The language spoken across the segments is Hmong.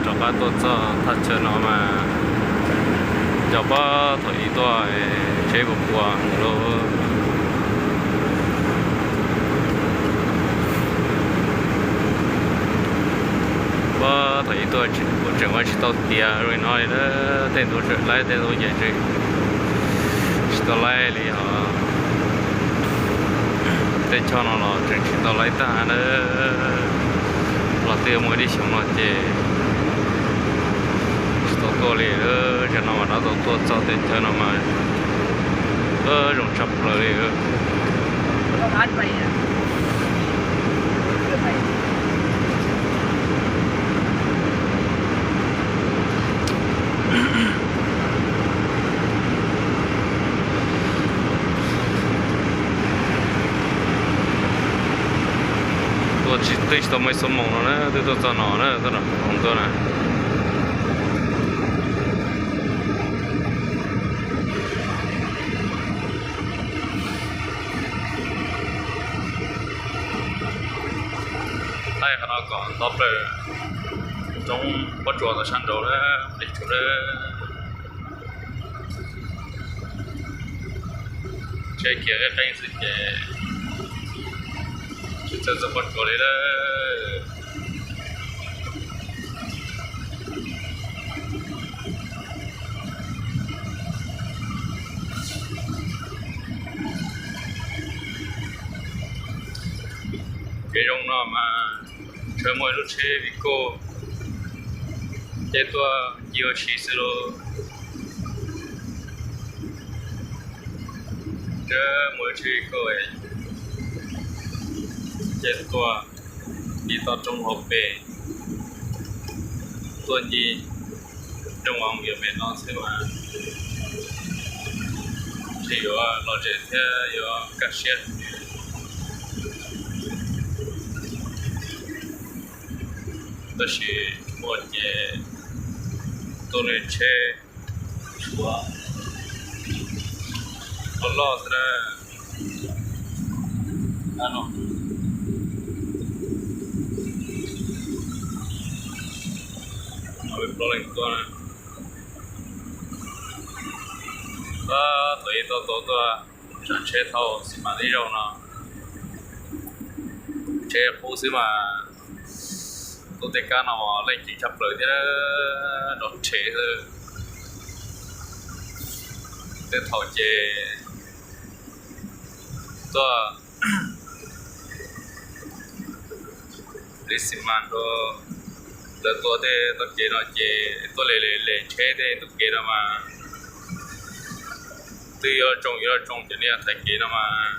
Rov qab tuaj txog thaj chaw no mas cov pab thaum ub tuaj tsheb puas puas lawm. Pab thaum ub tuaj tseem ua tsis tau tiav li no li na, tej ntu tseem laib tej ntu ces tsis tau laib li os. Tej choj no los tseem tsis tau laib tag na. Los twb muaj ib xyoos no ces tsis tau tuaj li. Zaum no mas rov tau tuaj txog tej chaw no mas zoo tshaj plaws li. Tuaj tsis, twb tsis tau muaj ib xuab moos no na twb tuaj txog no na, tuaj nram Phoos Loos tuaj na. Thaij qhov no kom nto plaws roob Pob Tsuas tom sab nraud na, peb tsuas na. Tsheb khiav qeeb qeeb xwb ces tsis txawj txog Pob Tsuas li lawm. Kev zoo no mas ntshe muaj ib lub tsheb Vigo ces tuaj ci ua si xwb lauj. Ntshe muaj ib lub tsheb Vigo ces tuaj ci toj roob hauv pes tuaj ci nrooj Vas Vias Mes no xwb mas ntshe yuav lom zem thiab yuav kaj siab. Tab sis muaj ces tuaj nws tsheb tshuav loj loj xwb na. Plaub leeg tuaj na. Thaum ub tau tau tuaj tsav tsheb thauj xis mas ib zaug no, tsheb qub xwb mas tuaj tej kab no leej ceev tshaj plaws thiab, nrov rhe xwb. Tej thaum ces tuaj li xis mas rau lawv tua tej tog kev no ces tuaj le le le tsheb tej ntug kev no mas twb yuav tsoo yuav tsoo cov niag thaiv kev no mas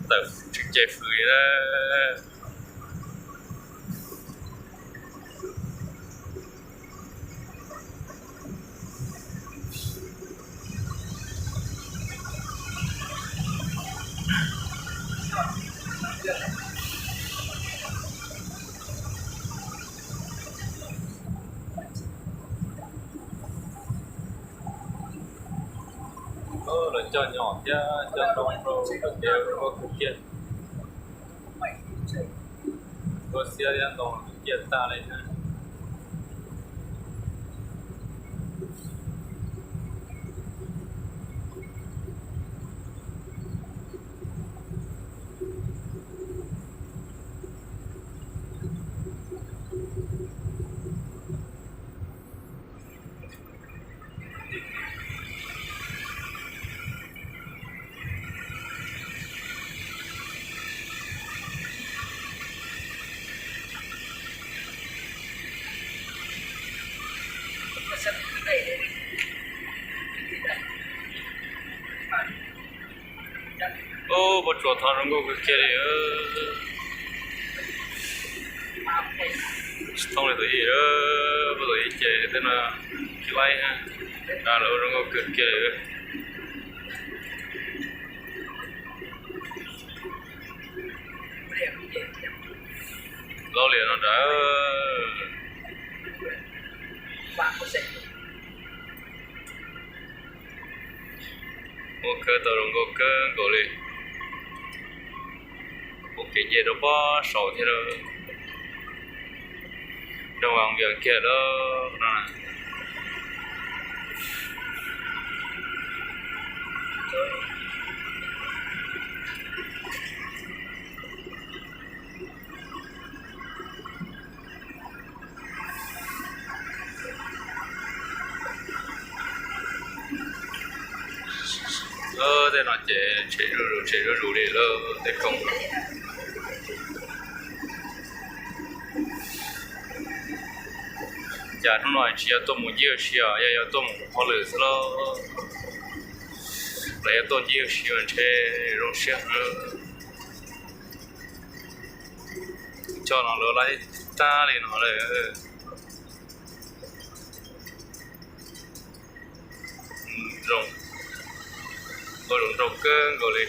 tawm tsis ce fws li. Lawv coj nyom thiab coj ntoo rau ces ua kub kiag, ua xiab thiab ntoo kub kiag tag li na. Ub, Pob Tsuas thov zoo nkauj kawg kiag li. Tsis thooj li tus ib, Pob Tsuas ib ces tej no tsis laib, lawv zoo nkauj kawg kiag li. Laub liam no nrad. Muaj khawb tau zoo nkauj kawg nkaus li. Muaj kev nce rau pob saum thiab lawm. Nrog Vam Viam kiag lawm no. Tej no ces tshem zuj zus, tshem zuj zus li lawm tej koob. Cas hnub no tsis yog tuaj mus ncig ua si os, yog yog tuaj mus ua hauj lwm xwb los, los yog tuaj ncig ua si mas ntshe zoo siab heev. Choj no lawv laij tag li no lawm. Zoo, ua zoo nraug kawg nkaus li.